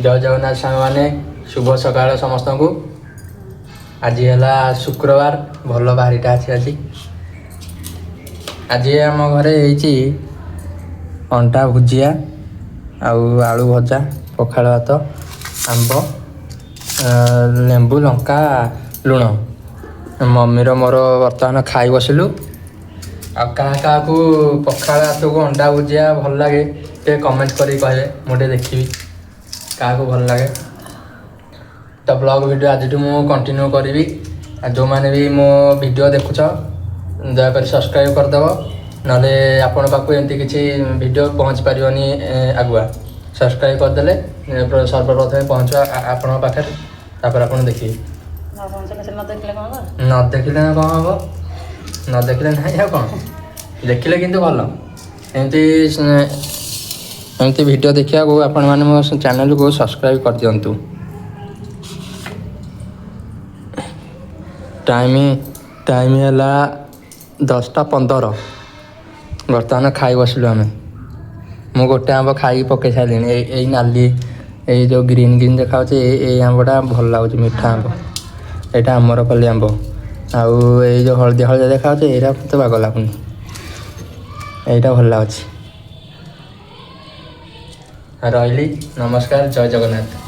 ଜୟ ଜଗନ୍ନାଥ ସାଙ୍ଗମାନେ, ଶୁଭ ସକାଳ ସମସ୍ତଙ୍କୁ। ଆଜି ହେଲା ଶୁକ୍ରବାର, ଭଲ ବାରିଟା ଅଛି ଆଜି। ଆଜି ଆମ ଘରେ ହେଇଛି ଅଣ୍ଡା ଭୁଜିଆ ଆଉ ଆଳୁ ଭଜା, ପଖାଳ ଭାତ, ଆମ୍ବ, ଲେମ୍ବୁ, ଲଙ୍କା, ଲୁଣ। ମମିର ମୋର ବର୍ତ୍ତମାନ ଖାଇ ବସିଲୁ। ଆଉ କାହା କାହାକୁ ପଖାଳ ଭାତକୁ ଅଣ୍ଡା ଭୁଜିଆ ଭଲ ଲାଗେ, ଟିକେ କମେଣ୍ଟ କରିକି କହିବେ, ମୁଁ ଟିକେ ଦେଖିବି କାହାକୁ ଭଲ ଲାଗେ। ତ ବ୍ଲଗ୍ ଭିଡ଼ିଓ ଆଜିଠୁ ମୁଁ କଣ୍ଟିନ୍ୟୁ କରିବି। ଆଉ ଯେଉଁମାନେ ବି ମୋ ଭିଡ଼ିଓ ଦେଖୁଛ, ଦୟାକରି ସବସ୍କ୍ରାଇବ୍ କରିଦେବ, ନହେଲେ ଆପଣଙ୍କ ପାଖକୁ ଏମିତି କିଛି ଭିଡ଼ିଓ ପହଞ୍ଚି ପାରିବନି। ଆଗୁଆ ସବସ୍କ୍ରାଇବ୍ କରିଦେଲେ ସର୍ବପ୍ରଥମେ ପହଞ୍ଚିବ ଆପଣଙ୍କ ପାଖରେ, ତାପରେ ଆପଣ ଦେଖିବେ। ନ ପହଞ୍ଚିଲେ ସେ ନ ଦେଖିଲେ କ'ଣ ହବ? ନ ଦେଖିଲେ କ'ଣ ହବ? ନ ଦେଖିଲେ ନାହିଁ, ଆଉ କ'ଣ ଦେଖିଲେ କିନ୍ତୁ ଭଲ। ଏମିତି ଏମିତି ଭିଡ଼ିଓ ଦେଖିବାକୁ ଆପଣମାନେ ମୋ ଚ୍ୟାନେଲକୁ ସବସ୍କ୍ରାଇବ୍ କରିଦିଅନ୍ତୁ। ଟାଇମ୍ ଟାଇମ୍ ହେଲା 10ଟା 15। ବର୍ତ୍ତମାନ ଖାଇ ବସିଲୁ ଆମେ। ମୁଁ ଗୋଟେ ଆମ୍ବ ଖାଇକି ପକେଇ ସାରିଲିଣି। ଏଇ ଏଇ ନାଲି, ଏଇ ଯେଉଁ ଗ୍ରୀନ୍ ଗ୍ରୀନ୍ ଦେଖାଯାଉଛି, ଏଇ ଏଇ ଆମ୍ବଟା ଭଲ ଲାଗୁଛି, ମିଠା ଆମ୍ବ। ଏଇଟା ଆମରପଲ୍ଲୀ ଆମ୍ବ। ଆଉ ଏଇ ଯେଉଁ ହଳଦିଆ ହଳଦିଆ ଦେଖାଯାଉଛି, ଏଇଟା ମୋତେ ବାଗ ଲାଗୁନି। ଏଇଟା ଭଲ ଲାଗୁଛି। ରହିଲି, ନମସ୍କାର, ଜୟ ଜଗନ୍ନାଥ।